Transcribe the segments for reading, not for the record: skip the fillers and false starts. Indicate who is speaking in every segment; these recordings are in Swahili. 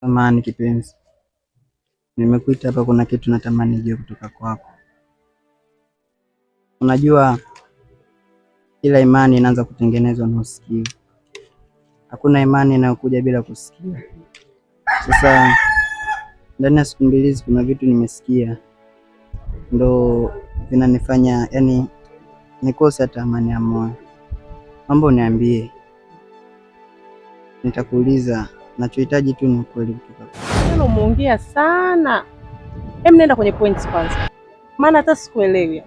Speaker 1: Samahani kipenzi, nimekuita hapa, kuna kitu natamani nijue kutoka kwako. Unajua, kila imani inaanza kutengenezwa na usikivu. Hakuna imani inayokuja bila kusikia. Sasa ndani ya siku mbili hizi kuna vitu nimesikia ndo vinanifanya yani nikose hata amani ya moyo. Naomba uniambie, nitakuuliza. Nachohitaji tu ni ukweli kutoka kwako.
Speaker 2: Tena umeongea sana. Hem, nenda kwenye points kwanza, maana hata sikuelewi.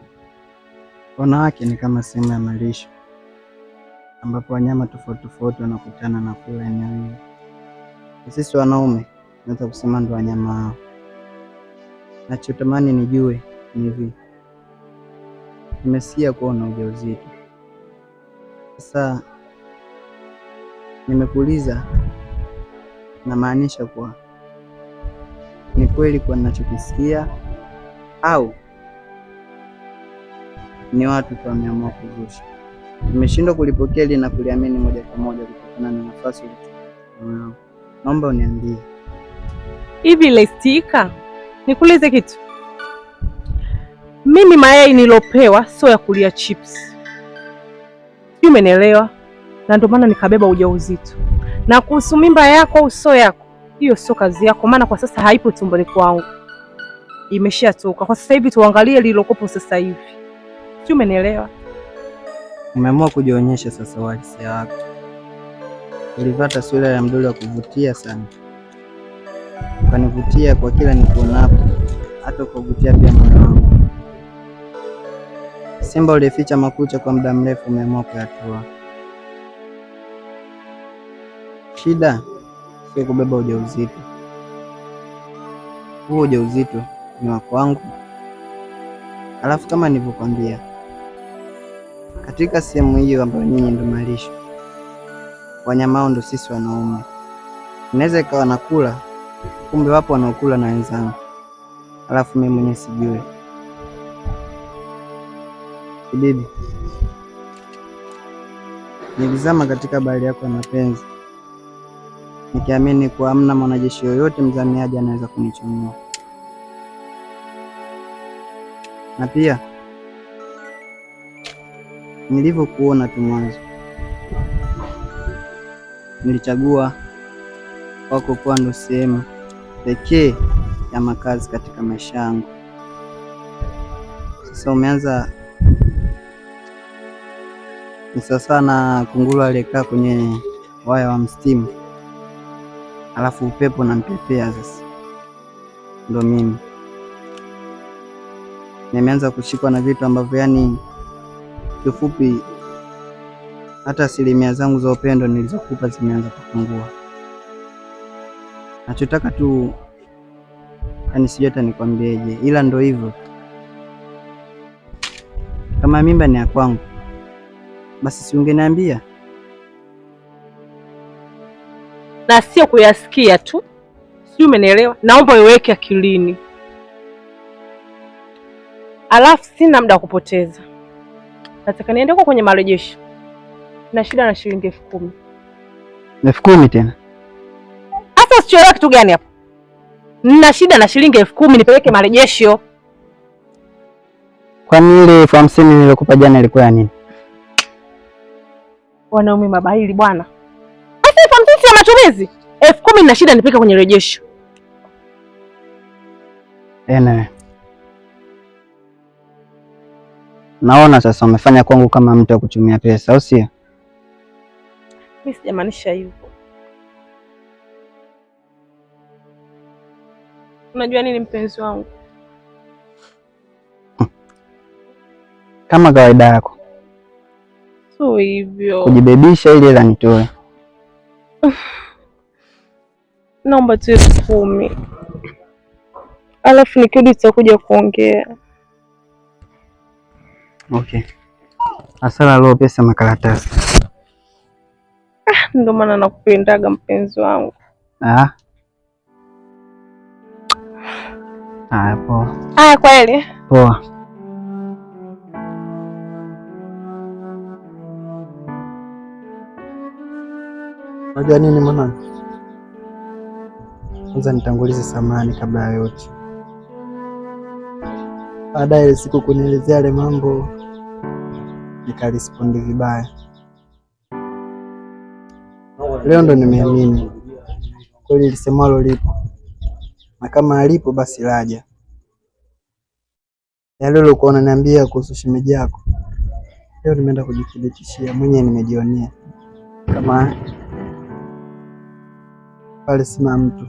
Speaker 1: Wanawake ni kama sehemu ya malisho ambapo wanyama tofauti tofauti wanakutana na kula eneo hilo. Sisi wanaume naweza kusema ndo wanyama hao. Nachotamani nijue ni hivi, nimesikia kuwa una ujauzito. Sasa nimekuuliza, namaanisha kuwa ni kweli kwa ninachokisikia au ni watu tu wameamua kuzusha? Nimeshindwa kulipokea ili na kuliamini moja kwa moja kutokana na nafasi ulichukua. Naomba uniambie.
Speaker 2: Hivi Lestika, nikuulize kitu. Mimi mayai nilopewa sio ya kulia chips, sijui umenielewa? Na ndio maana nikabeba ujauzito. Na kuhusu mimba yako au sio yako, hiyo sio kazi yako, maana kwa sasa haipo tumboni kwangu, imeshatoka. Kwa sasa hivi tuangalie lililokopo sasa hivi, sijui umenielewa?
Speaker 1: Umeamua kujionyesha sasa uhalisia wako. Ulivaa taswira ya mdoli wa kuvutia sana, ukanivutia kwa kila nikuonapo, hata ukavutia pia moyo wangu. Simba uliyeficha makucha kwa muda mrefu umeamua kuyatoa. Shida sio kubeba ujauzito, huo ujauzito ni wa kwangu. Alafu kama nilivyokwambia, katika sehemu hiyo ambayo nyinyi ndo malisho, wanyama hao ndo sisi wanaume. Inaweza ikawa nakula, kumbe wapo wanaokula na wenzangu, alafu mimi mwenyewe sijui. Kibibi, nilizama katika bahari yako ya mapenzi nikiamini kuwa hamna mwanajeshi yoyote mzamiaji anaweza kunichomoa, na pia nilivyokuona tu mwanzo, nilichagua wako kuwa ndo sehemu pekee ya makazi katika maisha yangu. Sasa umeanza ni sawasawa na kunguru aliyekaa kwenye waya wa mstimu, alafu upepo unampepea. Sasa ndo mimi nimeanza kushikwa na vitu ambavyo, yani kifupi, hata asilimia zangu za upendo nilizokupa zimeanza kupungua. Nachotaka tu, yani sijui hata nikwambieje, ila ndo hivyo. Kama mimba ni ya kwangu, basi si ungeniambia?
Speaker 2: Na sio kuyasikia tu, sijui umenielewa? Naomba uiweke akilini, alafu sina muda wa kupoteza. Nataka niende huko kwenye marejesho, na shida na shilingi 10,000.
Speaker 1: 10,000 tena?
Speaker 2: Sasa usichoelewa kitu gani hapo? Nina shida na shilingi 10,000 nipeleke marejesho.
Speaker 1: Kwani ile 50,000 nilikupa jana ilikuwa ya nini?
Speaker 2: Wanaume mabahili bwana. Sasa 50,000 ya matumizi, 10,000 nina shida nipeleke kwenye rejesho.
Speaker 1: Anyway, naona sasa umefanya kwangu kama mtu wa kuchumia pesa, au sio?
Speaker 2: Mimi sijamaanisha hivyo. Unajua nini mpenzi wangu?
Speaker 1: Kama kawaida yako
Speaker 2: So hivyo.
Speaker 1: kujibebisha ili hela nitoe.
Speaker 2: Naomba tu 10,000. Alafu nikirudi tutakuja kuongea.
Speaker 1: Okay. Hasara leo pesa makaratasi.
Speaker 2: Ndio maana nakupendaga mpenzi wangu.
Speaker 1: Ah. Haya, poa.
Speaker 2: Haya, kweli.
Speaker 1: Poa.
Speaker 3: Unajua nini mwanangu?
Speaker 1: Kwanza nitangulize samani kabla ya yote. Baadaye siku kunielezea yale mambo nikarespondi vibaya. Leo ndo nimeamini kweli lisemwalo lipo, na kama alipo basi laja. Yale uliokuwa unaniambia kuhusu shemeji yako, leo nimeenda kujithibitishia mwenyewe, nimejionea kama pale sina mtu,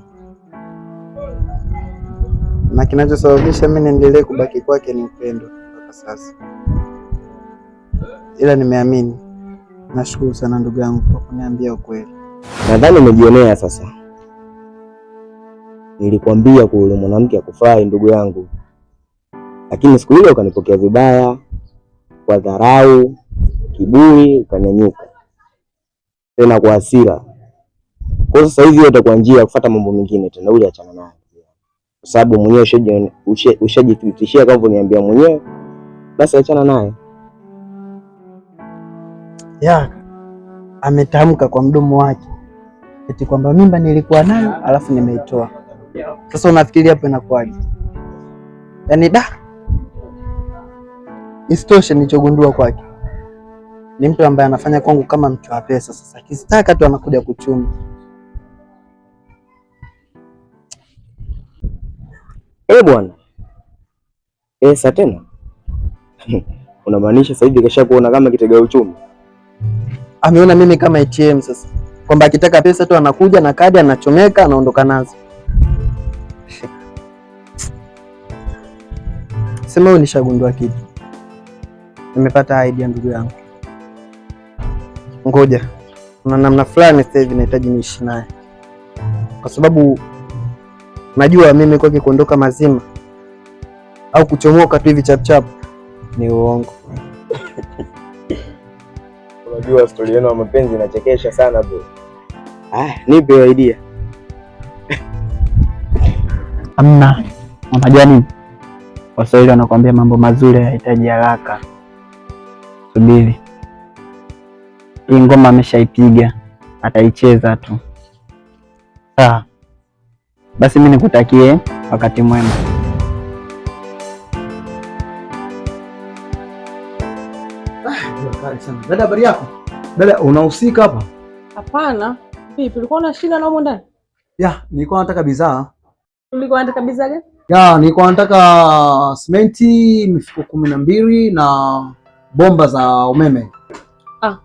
Speaker 1: na kinachosababisha mimi niendelee kubaki kwake ni upendo mpaka sasa, ila nimeamini. Nashukuru sana ndugu yangu kwa kuniambia ukweli.
Speaker 3: Nadhani umejionea sasa. Nilikwambia kuwa yule mwanamke akufai ndugu yangu, lakini siku ile ukanipokea vibaya, kwa dharau, kiburi, ukanyanyuka tena kwa hasira. Kwa hiyo sasa hivi utakuwa njia ya kufuata mambo mengine tena, ule achana naye, kwa sababu mwenyewe ushajithibitishia kama uniambia mwenyewe, basi achana naye.
Speaker 1: Ya, ametamka kwa mdomo wake eti kwamba mimba nilikuwa nayo alafu nimeitoa. Sasa unafikiria hapo inakuwaje? Yaani da, isitoshe nilichogundua kwake ni mtu ambaye anafanya kwangu kama mtu wa pesa. Sasa akizitaka tu anakuja kuchuma.
Speaker 3: Eh bwana, pesa tena unamaanisha sasa hivi kasha kuona kama kitega uchumi?
Speaker 1: Ameona mimi kama ATM sasa, kwamba akitaka pesa tu anakuja na kadi anachomeka, anaondoka nazo. Sema huyu nishagundua kitu, nimepata idea ndugu yangu. Ngoja, kuna namna fulani sasa hivi nahitaji niishi naye, kwa sababu najua mimi kwake kuondoka mazima au kuchomoka tu hivi chap ni uongo.
Speaker 3: Unajua stori yenu ya mapenzi inachekesha sana bro. Ah, nipe idea.
Speaker 1: Amna, unajua nini, Waswahili wanakuambia mambo mazuri hayahitaji haraka. Subiri, hii ngoma ameshaipiga, ataicheza tu. Sawa basi, mimi nikutakie wakati mwema.
Speaker 4: Dada, habari yako? Dada, unahusika hapa?
Speaker 2: Hapana. Vipi, ulikuwa una shida na humo ndani?
Speaker 4: Ya, nilikuwa nataka bidhaa.
Speaker 2: Ulikuwa unataka bidhaa gani?
Speaker 4: Ya, nilikuwa nataka simenti mifuko 12 na bomba za umeme.
Speaker 2: Ah,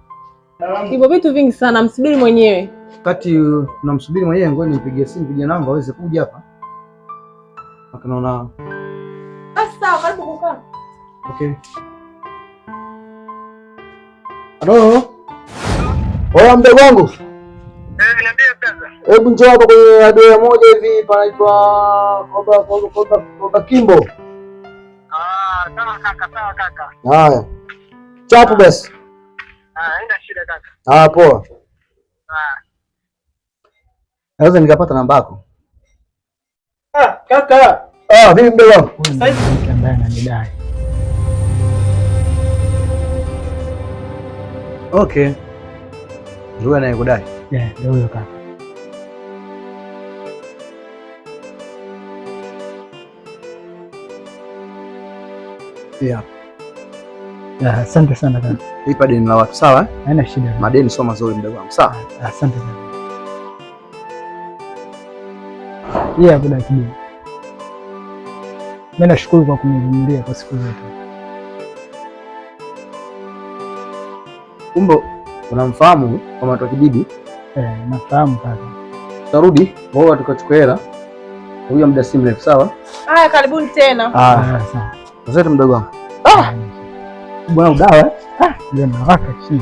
Speaker 2: hivyo vitu vingi sana, msubiri mwenyewe.
Speaker 4: Wakati tunamsubiri mwenyewe, ngoja nimpigie simu kijana wangu aweze kuja hapa. Naona.
Speaker 2: Sawa, karibu kukaa.
Speaker 4: Okay. Halo. Oya mdogo wangu.
Speaker 5: Niambie brother.
Speaker 4: Hebu njoo hapa kwenye adoya moja hivi panaitwa Koba Koba Koba Kimbo.
Speaker 5: Ah, sawa kaka, sawa kaka.
Speaker 4: Haya. Chapu basi.
Speaker 5: Ah, haina shida kaka.
Speaker 4: Ah, poa.
Speaker 5: Ah.
Speaker 4: Naweza nikapata namba yako?
Speaker 5: Ah, kaka.
Speaker 4: Ah, vipi mdogo wangu?
Speaker 1: Mwanamke ambaye ananidai.
Speaker 4: Okay. Ndio anayekudai.
Speaker 1: Yeah, ndio huyo kaka.
Speaker 4: Yeah.
Speaker 1: Yeah, asante sana kaka.
Speaker 4: Lipa deni la watu, sawa?
Speaker 1: Haina shida.
Speaker 4: Madeni sio mazuri mdogo wangu, sawa?
Speaker 1: Asante sana. Yeah, buda kidogo. Mimi nashukuru kwa kunivumilia kwa siku zote.
Speaker 4: Kumbe unamfahamu kwa watu wa kijiji?
Speaker 1: Nafahamu kaka.
Speaker 4: Tutarudi bora tukachukua hela. Huyo muda si mrefu, sawa?
Speaker 2: Haya, karibuni tena.
Speaker 4: Ah,
Speaker 1: asante.
Speaker 4: Mzetu mdogo wangu. Ah! Bwana udawa eh?
Speaker 1: Ah, ndio nawaka chini.